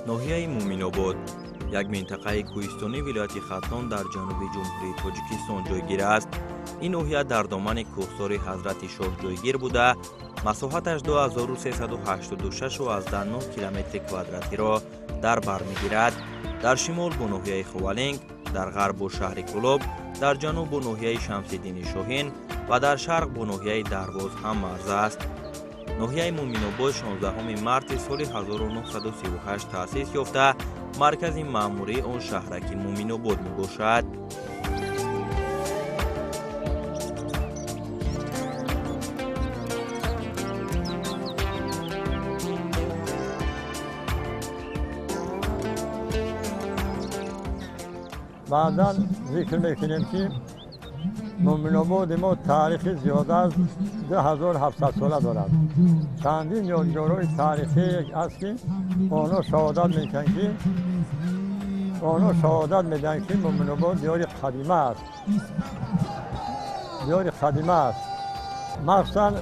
Ноҳияи Муъминобод як минтақаи кӯҳистонии вилояти Хатлон дар ҷануби Ҷумҳурии Тоҷикистон ҷойгир аст. Ин ноҳия дар домани кӯҳсори Ҳазрати Шоҳ ҷойгир буда, масоҳаташ 2386,9 километри квадратиро дар бар мегирад. Дар шимол бо ноҳияи Ховалинг, дар ғарб бо шаҳри Кӯлоб, дар ҷануб бо ноҳияи Шамсиддини Шоҳин ва дар шарқ бо ноҳияи Дарвоз ҳаммарз аст. Ноҳияи Муъминобод 16 марти соли 1938 таъсис ёфта, маркази маъмурии он шаҳраки Муъминобод мебошад. Баъдан зикр мекунем, ки Муъминободи мо таърихи зиёда аз 2700 сола дорад. Чандин ёдгорҳои таърихӣ аст, ки онҳо шаҳодат мекунанд, ки онҳо шаҳодат медиҳанд, ки Муъминобод диёри қадима аст, диёри қадима аст. Махсусан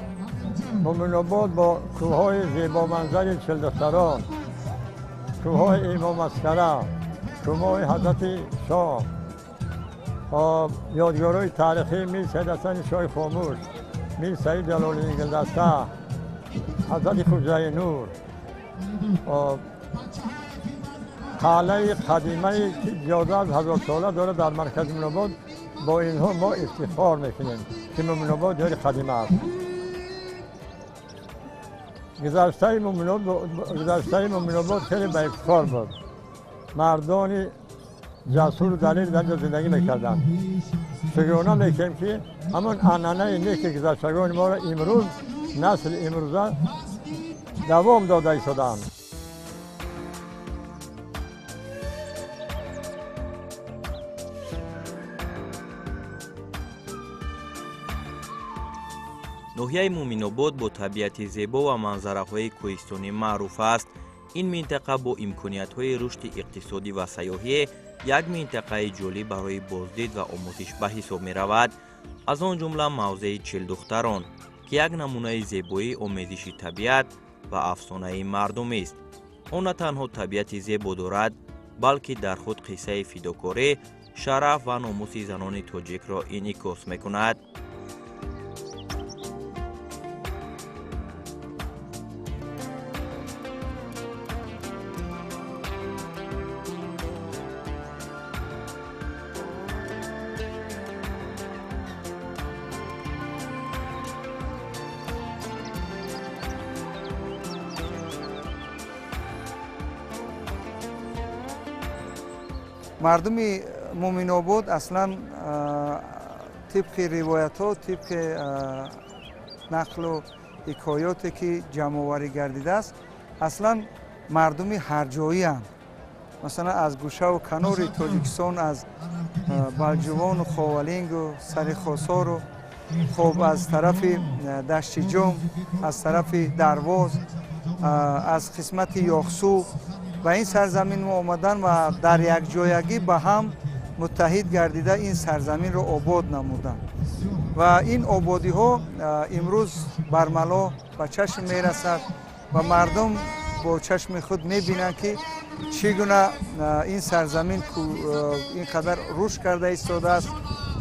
Муъминобод бо кӯҳҳои зебоманзари Чилдухтарон, кӯҳҳои Имомаскара, кӯҳҳои Ҳазрати Шоҳ, ёдгорҳои таърихии Мир Саид Ҳасани Шоҳи Хомӯш, Мир Саид Ҷалолиддини Гулдаста, Ҳазрати Хуҷаи Нур, қалъаи қадимае, ки зиёда аз 1000 сола дорад дар маркази Муъминобод, бо инҳо мо ифтихор мекунем, ки Муъминобод диёри қадима аст. Гузаштаи Муъминобод хеле ба ифтихор буд. Мардони ҷасуру далер дар ҷо зиндагӣ мекарданд. Шукрона мекунем, ки ҳамон анъанаи неки гузаштагони моро имрӯз насли имрӯза давом дода истодаанд. Ноҳияи Муъминобод бо табиати зебо ва манзараҳои кӯҳистонӣ маъруф аст. Ин минтақа бо имкониятҳои рушди иқтисодӣ ва сайёҳӣ як минтақаи ҷолиб барои боздид ва омӯзиш ба ҳисоб меравад. Аз он ҷумла мавзеи Чилдухтарон, ки як намунаи зебоии омезиши табиат ва афсонаи мардумист. Он на танҳо табиати зебо дорад, балки дар худ қиссаи фидокорӣ, шараф ва номуси занони тоҷикро инъикос мекунад. Мардуми Муъминобод аслан, тибқи ривоятҳо, тибқи нақлу ҳикоёте, ки ҷамъоварӣ гардидааст, аслан мардуми ҳарҷоиянд. Масалан, аз гӯшаву канори Тоҷикистон, аз Балҷувону Ховалингу Сари Хосору, хоб, аз тарафи Дашти Ҷом, аз тарафи Дарвоз, аз қисмати Ёхсу ба ин сарзамин мо омадан ва дар якҷоягӣ ба ҳам муттаҳид гардида, ин сарзаминро обод намуданд. Ва ин ободиҳо имрӯз бармало ба чашм мерасад ва мардум бо чашми худ мебинанд, ки чӣ гуна ин сарзамин ин қадар рушд карда истодааст.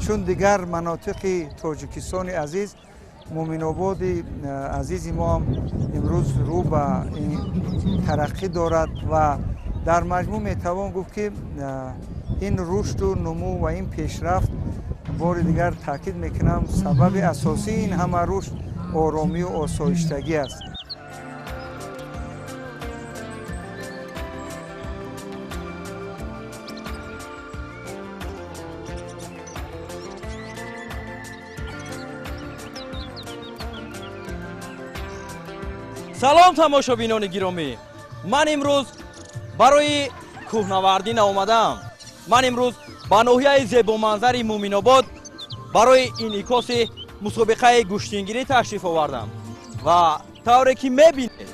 Чун дигар манотиқи Тоҷикистони азиз, Муъминободи азизи мо ҳам имрӯз рӯ ба тараққӣ дорад. Ва дар маҷмӯъ метавон гуфт, ки ин рушду нумӯ ва ин пешрафт, бори дигар таъкид мекунам, сабаби асосии ин ҳама рушд оромию осоиштагӣ аст. Салом, тамошобинони гиромӣ! Ман имрӯз барои кӯҳнавардӣ наомадаам. Ман имрӯз ба ноҳияи зебоманзари Муъминобод барои инъикоси мусобиқаи гӯштингирӣ ташриф овардам. Ва тавре ки мебинед,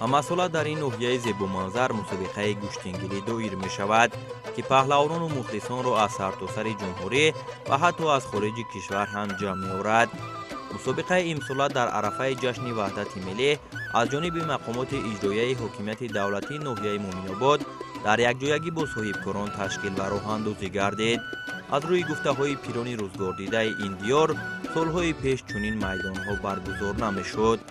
Ҳамасола дар ин ноҳияи зебоманзар мусобиқаи гӯштингирӣ доир мешавад, ки паҳлавонону мухлисонро аз сартосари ҷумҳурӣ ва ҳатто аз хориҷи кишвар ҳам ҷамъ меорад. Мусобиқаи имсола дар арафаи ҷашни ваҳдати миллӣ аз ҷониби мақомоти иҷроияи ҳокимияти давлатии ноҳияи Муъминобод дар якҷоягӣ бо соҳибкорон ташкил ва роҳандозӣ гардид. Аз рӯи гуфтаҳои пирони рӯзгордидаи ин диёр, солҳои пеш чунин майдонҳо баргузор намешуд.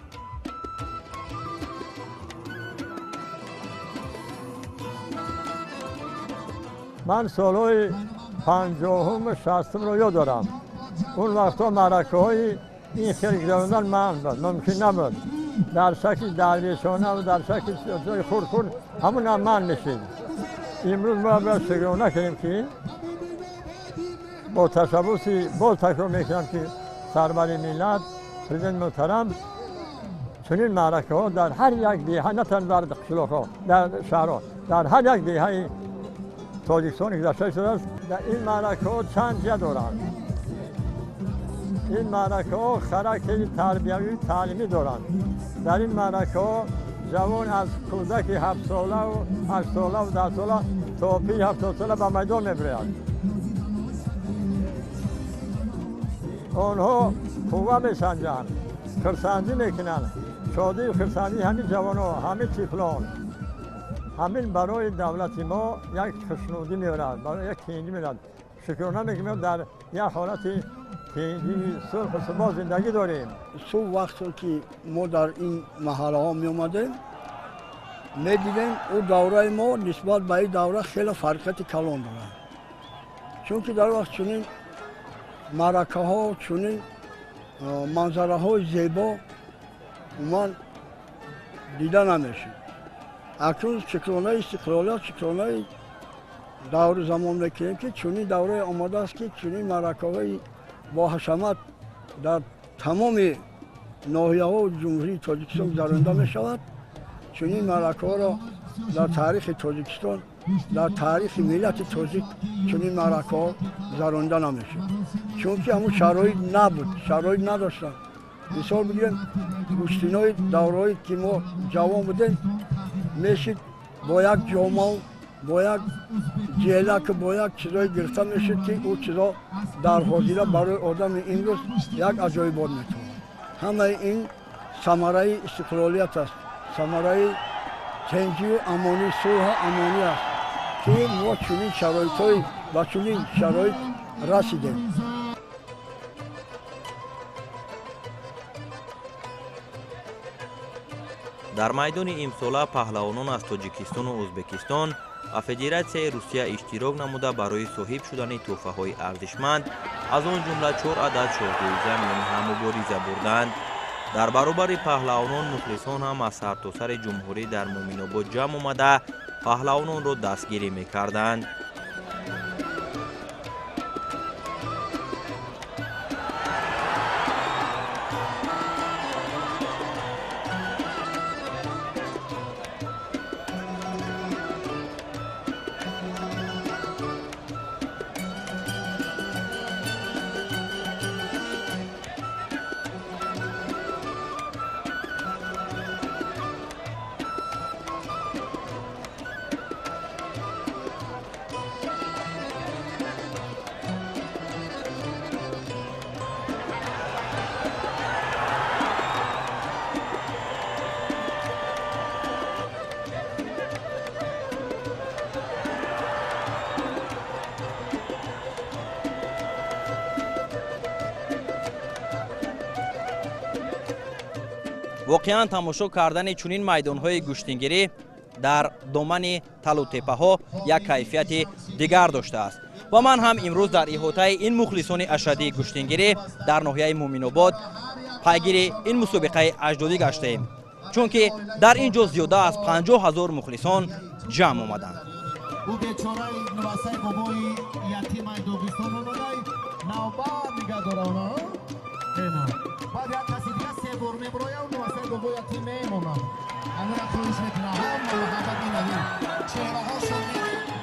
Ман солҳои 50-уму 60-умро ёд дорам. Он вақтҳо маъракаҳои ин хел гузарондан манъ буд, мумкин набуд. Дар шакли дарвешона ва дар шакли ҷои хурд-хурд ҳамун ҳам манъ мешид. Имрӯз мо бояд шукрона кунем, ки бо ташаббуси, боз такрор мекунам, ки сарвари миллат, президент муҳтарам, чунин маъракаҳо дар ҳар як деҳа, на танҳо дар қишлоқҳо, дар шаҳрҳо, дар ҳар як деҳаи Тоҷикистон гузашта шудааст. Ин маъракаҳо чанд ҷиҳат доранд. Ин маъракаҳо характери тарбиявию таълимӣ доранд. Дар ин маъракаҳо ҷавон аз кӯдаки 7-солаву 8-солаву 10-сола то пири 70-сола ба майдон мебирояд. Онҳо қувва месанҷанд, хурсандӣ мекунанд. Шодию хурсандии ҳамин ҷавонҳо, ҳамин тифлон, ҳамин барои давлати мо як хушнудӣ меорад, барои як тинҷӣ меорад. Шукрона мекунем, дар як ҳолати тинҷии сулҳу субот зиндагӣ дорем. Субҳ вақте ки мо дар ин маҳаллаҳо меомадем, медидем, ӯ давраи мо нисбат ба ин давра хеле фарқияти калон дорад, чунки дар вақт чунин маъракаҳо, чунин манзараҳои зебо умуман дида намешуд. Акнун шукронаи истиқлолият, шукронаи давру замон мекунем, ки чунин даврае омадааст, ки чунин маъракаҳои боҳашамат дар тамоми ноҳияҳо ҷумҳурии Тоҷикистон гузаронида мешавад. Чунин маъракаҳоро дар таърихи Тоҷикистон, дар таърихи миллати тоҷик чунин маъракаҳо гузаронида намешуд, чунки ҳамун шароит набуд, шароит надоштанд. Мисол бигирем, гӯштинои давраҳое ки мо ҷавон будем, мешид бо як ҷомав, бо як ҷелак, бо як чизое гирифта мешуд, ки ӯ чизо дар ҳозира барои одами имрӯз як аҷоибот метавонад. Ҳамаи ин самараи истиқлолият аст, самараи тинҷию амонӣ, сулҳу амонӣ аст, ки мо чунин шароитҳои ба чунин шароит расидем. Дар майдони имсола паҳлавонон аз Тоҷикистону Ӯзбекистон ва Федератсияи Русия иштирок намуда, барои соҳиб шудани тӯҳфаҳои арзишманд, аз он ҷумла 4 адад шоҳҷоиза, миёни ҳам мубориза бурданд. Дар баробари паҳлавонон мухлисон ҳам аз сартосари ҷумҳурӣ дар Муъминобод ҷамъ омада, паҳлавононро дастгирӣ мекарданд. Воқеан тамошо кардани чунин майдонҳои гӯштингирӣ дар домани талутепаҳо як кайфияти дигар доштааст ва ман ҳам имрӯз дар иҳотаи ин мухлисони ашаддии гӯштингирӣ дар ноҳияи Муъминобод пайгири ин мусобиқаи аҷдодӣ гаштаем, чунки дар ин ҷо зиёда аз 50 000 мухлисон ҷамъ омаданд.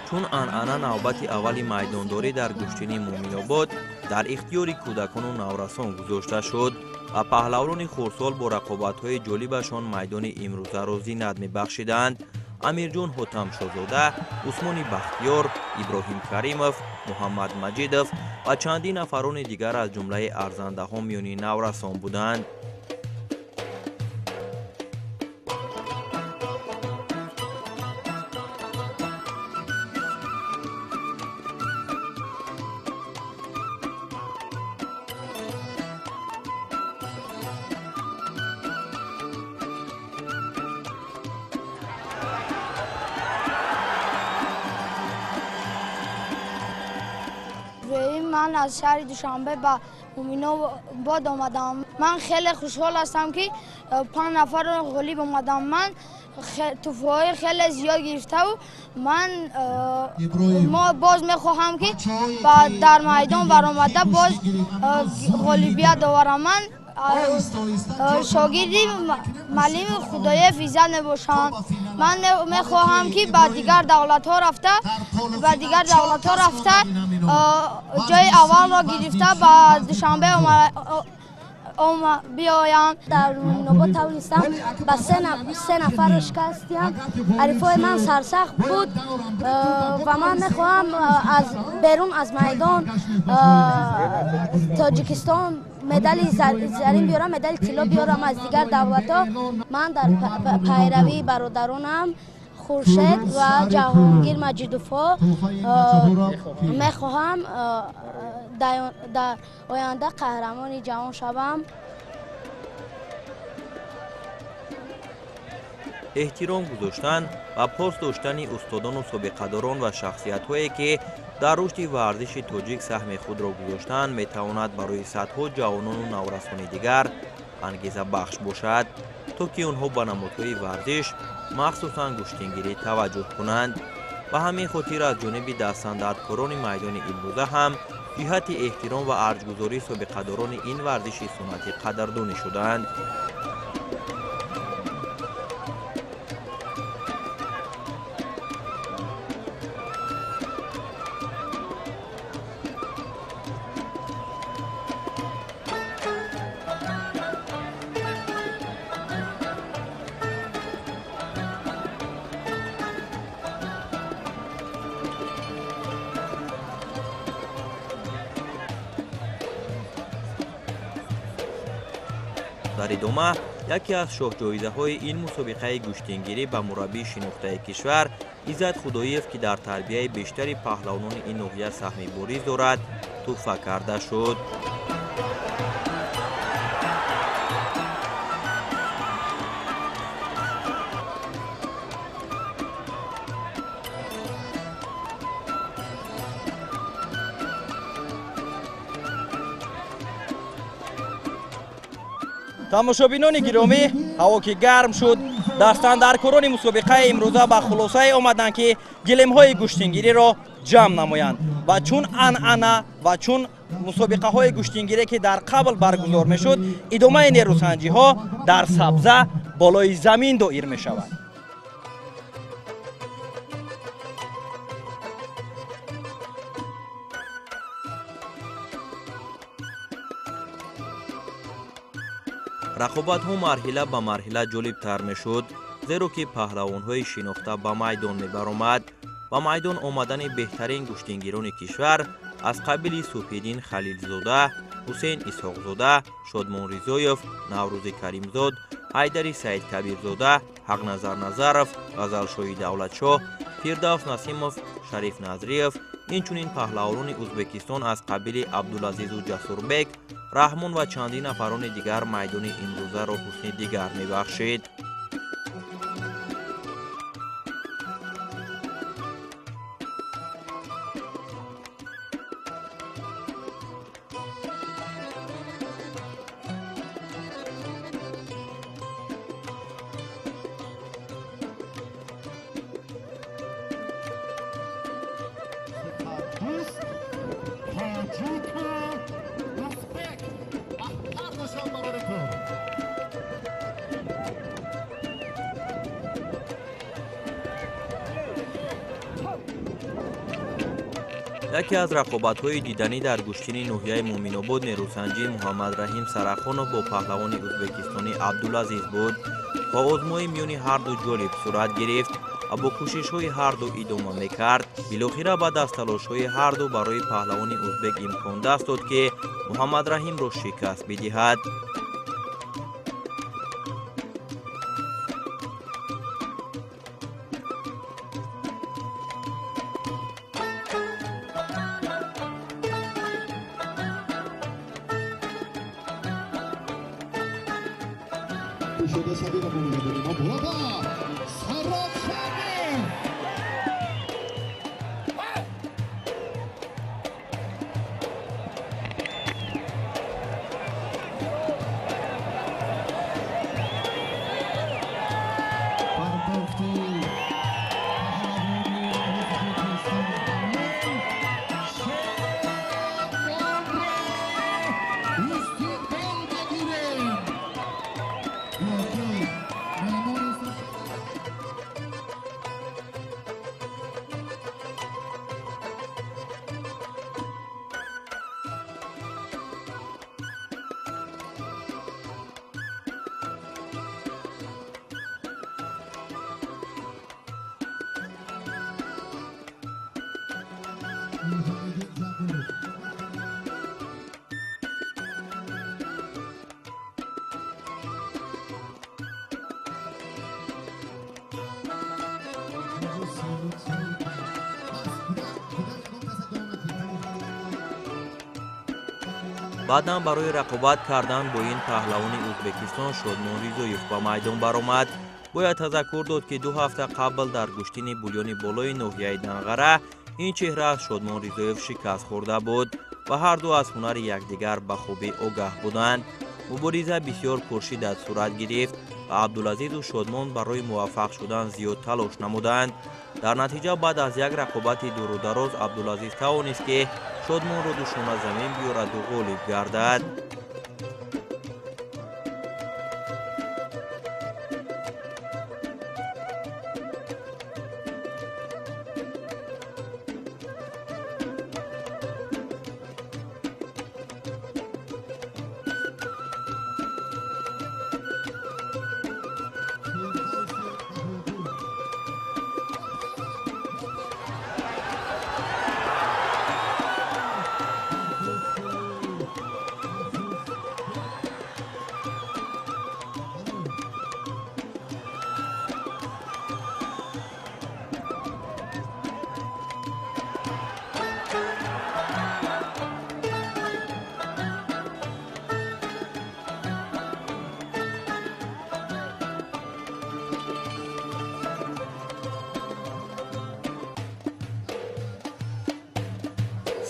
Чун анъана, навбати аввали майдондорӣ дар гӯштини Муъминобод Дар ихтиёри кӯдакону наврасон гузошта шуд ва паҳлавони хурдсол бо рақобатҳои ҷолибашон майдони имрӯзаро зинат мебахшиданд. Амирҷон Ҳотамшозода, Усмони Бахтиёр, Иброҳим Каримов, Муҳаммад Маҷидов ва чандин нафарони дигар аз ҷумлаи арзандаҳо миёни наврасон буданд. Ман аз шаҳри Душанбе ба Муминобод омадам. Ман хеле хушҳол ҳастам, ки 5 нафарро ғолиб омадам. Ман тӯҳфаҳои хеле зиёд гирифтаву ман мо боз мехоҳам, ки дар майдон баромада боз ғолибият оварам. Ман шогирди муаллими Худоев Иззат мебошам. Ман мехоҳам, ки ба дигар давлатҳо рафта ҷои аввалро гирифта ба Душанбе биёям. Дар Муминобод тавонистам ба се нафарро шикастиям. Ҳарифҳои ман сарсахт буд ва ман мехоҳам аз берун аз майдон Тоҷикистон медали зарин биёрам, медали тилло биёрам аз дигар давлатҳо. Ман дар пайравии бародаронам Хуршед ва Ҷаҳонгир Маҷидовҳо мехоҳам дар оянда қаҳрамони ҷаҳон шавам. Эҳтиром гузоштан ва пос доштани устодону собиқадорон ва шахсиятҳое, ки дар рушди варзиши тоҷик саҳми худро гузоштанд, метавонад барои садҳо ҷавонону наврасони дигар ангезабахш бошад, то ки онҳо ба намудҳои варзиш, махсусан гӯштингирӣ таваҷҷӯҳ кунанд. Ба ҳамин хотир аз ҷониби дастандардкорони майдони имрӯза ҳам ҷиҳати эҳтиром ва арҷгузории собиқадорони ин варзиши суннатӣ қадрдонӣ шуданд. Дар идома яке аз шоҳҷоизаҳои ин мусобиқаи гӯштингирӣ ба мураббии шинохтаи кишвар Иззат Худоев, ки дар тарбияи бештари паҳлавонони ин ноҳия саҳми бориз дорад, тӯҳфа карда шуд. Тамошобинони гиромӣ, ҳаво ки гарм шуд, дастандаркорони мусобиқаи имрӯза ба хулосае омаданд, ки гилемҳои гӯштингириро ҷамъ намоянд ва чун анъана ва чун мусобиқаҳои гӯштингирӣ, ки дар қабл баргузор мешуд, идомаи нерӯсанҷиҳо дар сабза болои замин доир мешавад. Рақобатҳо марҳила ба марҳила ҷолибтар мешуд, зеро ки паҳлавонҳои шинохта ба майдон мебаромад. Ба майдон омадани беҳтарин гӯштингирони кишвар аз қабили Суфиддин Халилзода, Ҳусейн Исҳоқзода, Шодмон Ризоев, Наврӯзи Каримзод, Ҳайдари Саидкабирзода, Ҳақназар Назаров, Ғазалшоҳи Давлатшоҳ, Фирдавс Насимов, Шариф Назриев, инчунин паҳлавонони Ӯзбекистон аз қабили Абдулазизу Ҷасурбек, Раҳмон ва чандин нафарони дигар майдони имрӯзаро ҳусни дигар мебахшид. Яке аз рақобатҳои диданӣ дар гӯштини ноҳияи Муъминобод нерӯсанҷии Муҳаммадраҳим Сарахонов бо паҳлавони ӯзбекистонӣ Абдулазиз буд ва озмои миёни ҳарду ҷолиб сурат гирифт ва бо кӯшишҳои ҳарду идома мекард. Билохира баъд аз талошҳои ҳарду барои паҳлавони ӯзбек имкон даст дод, ки Муҳаммадраҳимро шикаст бидиҳад. Баъдан барои рақобат кардан бо ин паҳлавони Ӯзбекистон Шодмон Ризоев ба майдон баромад. Бояд тазаккур дод, ки 2 ҳафта қабл дар гӯштини булёни болои ноҳияи Данғара ин чеҳра аз Шодмон Ризоев шикаст хӯрда буд ва ҳарду аз ҳунари якдигар ба хубӣ огаҳ буданд. Мубориза бисёр пуршиддат сурат гирифт ва Абдулазизу Шодмон барои муваффақ шудан зиёд талош намуданд. Дар натиҷа баъд аз як рақобати дурудароз Абдулазиз тавонист, ки Шодмонро душона замин биёраду ғолиб гардад.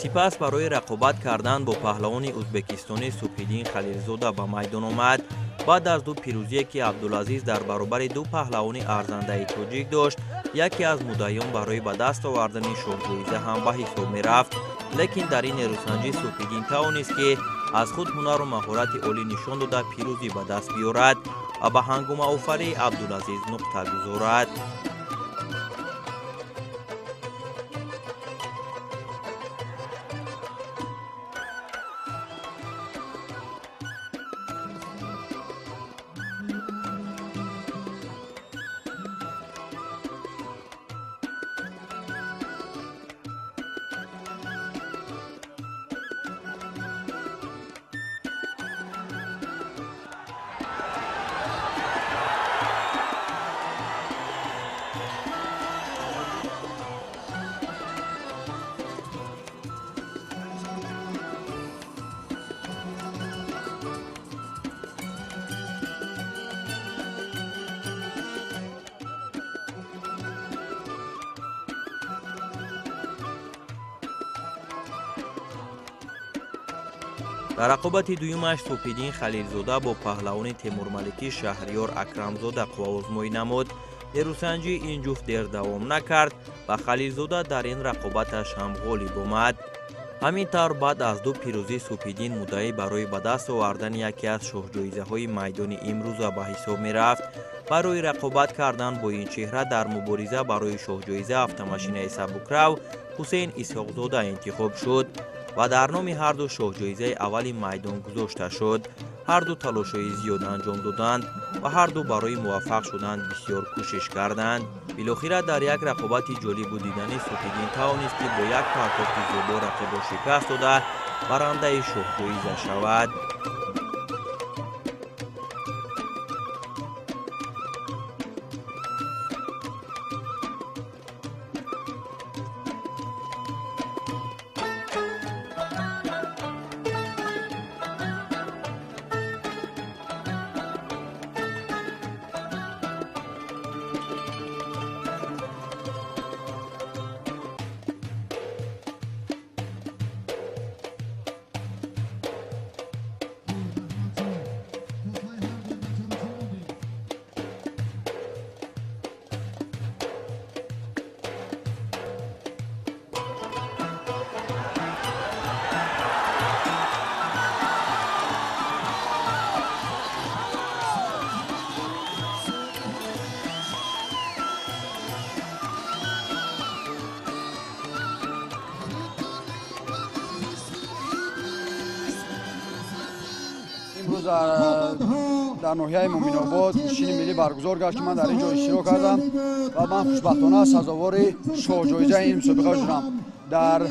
Сипас барои рақобат кардан бо паҳлавони ӯзбекистонӣ Субҳиддин Халилзода ба майдон омад. Баъд аз 2 пирӯзие, ки Абдулазиз дар баробари 2 паҳлавони арзандаи тоҷик дошт, яке аз муддаиён барои ба даст овардани шоҳҷоиза ҳам ба ҳисоб мерафт. Лекин дар ин нерӯсанҷӣ Субҳиддин тавонист, ки аз худ ҳунару маҳорати олӣ нишон дода пирӯзӣ ба даст биёрад ва ба ҳангомаофарии Абдулазиз нуқта гузорад. Дар рақобати дуюмаш Субҳиддин Халилзода бо паҳлавони Темурмаликӣ Шаҳриёр Акрамзода қувваозмоӣ намуд. Нерӯсанҷии ин ҷуфт дер давом накард ва Халилзода дар ин рақобаташ ҳам ғолиб омад. Ҳамин тавр баъд аз 2 пирӯзӣ Субҳиддин муддаӣ барои ба даст овардани яке аз шоҳҷоизаҳои майдони имрӯза ба ҳисоб мерафт. Барои рақобат кардан бо ин чеҳра дар мубориза барои шоҳҷоиза автомашинаи сабукрав Ҳусейн Исҳоқзода интихоб шуд ва дар номи ҳарду шоҳҷоизаи аввали майдон гузошта шуд. Ҳарду талошҳои зиёд анҷом доданд ва ҳарду барои муваффақ шудан бисёр кӯшиш карданд. Билохира дар як рақобати ҷолибу диданӣ Суфиддин тавонист, ки бо як партофти зебо рақибро шикаст дода барандаи шоҳҷоиза шавад. Имрӯз дар ноҳияи Муъминобод гӯштини миллӣ баргузор гашт, ки ман дар ин ҷо иштирок кардам ва ман хушбахтона сазовори шоҳҷоизаи ин мусобиқа шудам. Дар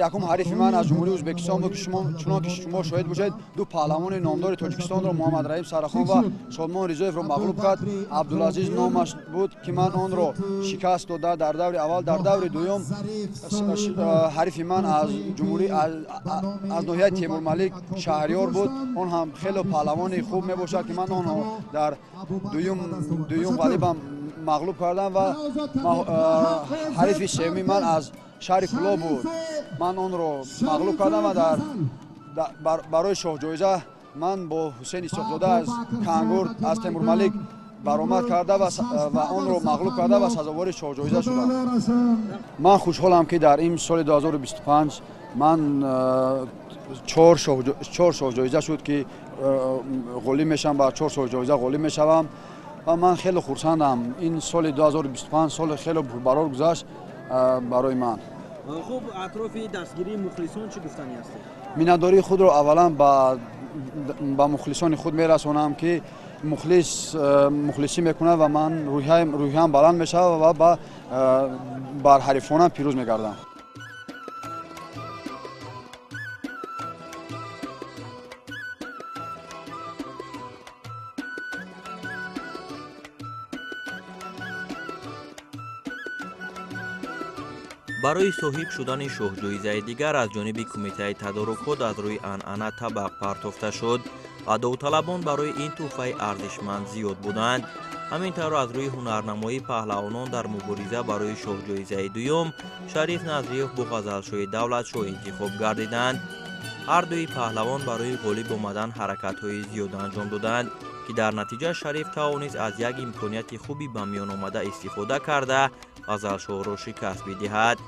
якум ҳарифи ман аз Ҷумҳурии Ӯзбекистон буд, ки чунон ки шумо шоҳид бошед, ду паҳлавони номдори Тоҷикистонро Муҳаммад Раҳим Сарахон ва Шодмон Ризоевро мағлуб кард. Абдулазиз номаш буд, ки ман онро шикаст дода дар даври аввал. Дар даври дуюм ҳарифи ман аз ҷумҳурӣ аз ноҳияи Темурмалик Шаҳриёр буд. Он ҳам хеле паҳлавони хуб мебошад, ки ман онро дар дуюм ғалибам мағлуб кардам ва ҳарифи сеюми ман аз шаҳри Кӯлоб буд. Ман онро мағлуб кардам ва барои шоҳҷоиза ман бо Ҳусейн Исҳоқзода аз Кангур аз Темурмалик баромад карда ва онро мағлуб карда ва сазовори шоҳҷоиза шудам. Ман хушҳолам, ки дар ин соли 2025 ман чор шоҳҷоиза шуд, ки ғолиб мешавам, ба чор шоҳҷоиза ғолиб мешавам ва ман хеле хурсандам. Ин соли 2025 соли хеле пурбарор гузашт барои ман. Хуб, атрофи дастгирии мухлисон чӣ гуфтанӣ ҳастед? Миннатдории худро аввалан ба мухлисони худ мерасонам, ки мухлисӣ мекунад ва ман рӯҳиям баланд мешавад ва бар ҳарифонам пирӯз мегардам. Барои соҳиб шудани шоҳҷоизаи дигар аз ҷониби кумитаи тадорукот аз рӯи анъана табақ партофта шуд ва довталабон барои ин тӯҳфаи арзишманд зиёд буданд. Ҳамин тавр аз рӯи ҳунарнамоии паҳлавонон дар мубориза барои шоҳҷоизаи дуюм Шариф Назриев бо Ғазалшоҳи Давлатшоҳ интихоб гардиданд. Ҳар дуи паҳлавон барои ғолиб омадан ҳаракатҳои зиёд анҷом доданд, ки дар натиҷа Шариф тавонист аз як имконияти хуби ба миён омада истифода карда Ғазалшоҳро шикаст бидиҳад.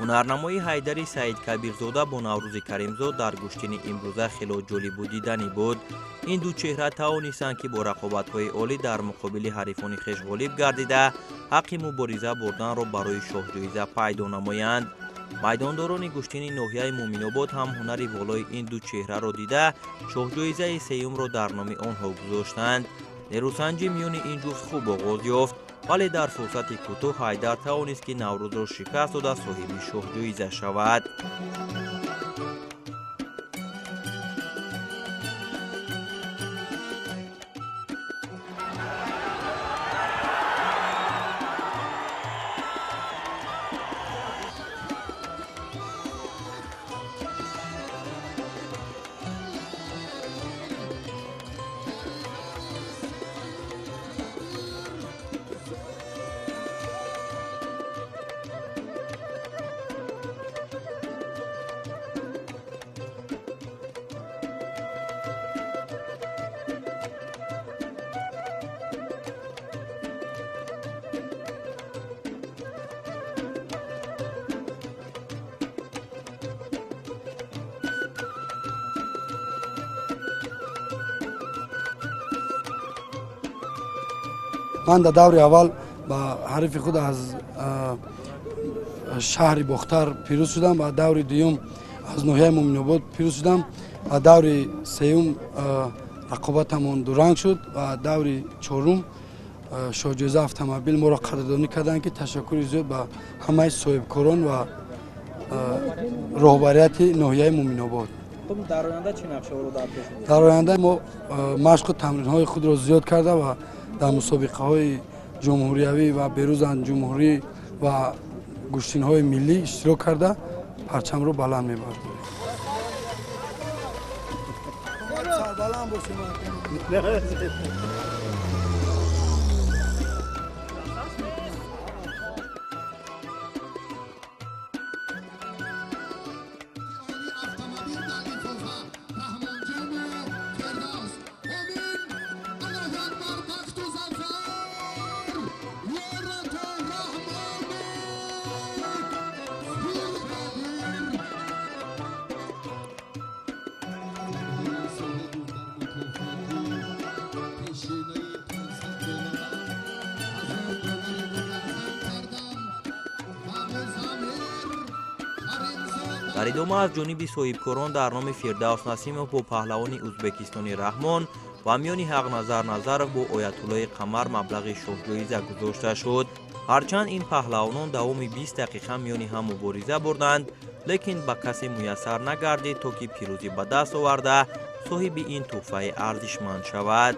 Ҳунарнамоии Ҳайдари Саидкабирзода бо Наврӯзи Каримзод дар гӯштини имрӯза хело ҷолибу диданӣ буд. Ин ду чеҳра тавонистанд, ки бо рақобатҳои олӣ дар муқобили ҳарифони хеш ғолиб гардида, ҳаққи мубориза бурданро барои шоҳҷоиза пайдо намоянд. Майдондорони гӯштини ноҳияи Муъминобод ҳам ҳунари волои ин ду чеҳраро дида, шоҳҷоизаи сеюмро дар номи онҳо гузоштанд. Нерӯсанҷӣ миёни ин ҷуфт хуб оғоз ёфт, вале дар фурсати кӯтоҳ Ҳайдар тавонист, ки Наврӯзро шикаст дода соҳиби шоҳҷоиза шавад. Ман дар даври аввал ба ҳарифи худ аз шаҳри Бохтар пирӯз шудам ва даври дуюм аз ноҳияи Муъминобод пирӯз шудам ва даври сеюм рақобатамон дуранг шуд ва даври чорум шоҳҷоиза автомобил моро қадрдонӣ карданд, ки ташаккури зиёд ба ҳамаи соҳибкорон ва роҳбарияти ноҳияи Муъминобод. Дар оянда чӣ нақшаҳоро дар пеш доред? Дар оянда мо машқу тамринҳои худро зиёд карда ва дар мусобиқаҳои ҷумҳуриявӣ ва берузан ҷумҳурӣ ва гӯштинҳои миллӣ иштирок карда парчамро баланд мебардорем. Дар идома аз ҷониби соҳибкорон дар номи Фирдавс Насимов бо паҳлавони ӯзбекистони Раҳмон ва миёни Ҳақназар Назаров бо Оятуллои Қамар маблағи шоҳҷоиза гузошта шуд. Ҳарчанд ин паҳлавонон давоми 20 дақиқа миёни ҳам мубориза бурданд, лекин ба касе муяссар нагардид, то ки пирӯзӣ ба даст оварда соҳиби ин тӯҳфаи арзишманд шавад.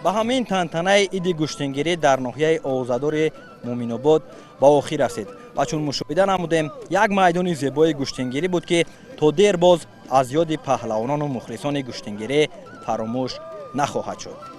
Ба ҳамин тантанаи иди гӯштингирӣ дар ноҳияи овозадори Муъминобод ба охир расид ва чун мушоҳида намудем, як майдони зебои гӯштингирӣ буд, ки то дер боз аз ёди паҳлавонону мухлисони гӯштингирӣ фаромӯш нахоҳад шуд.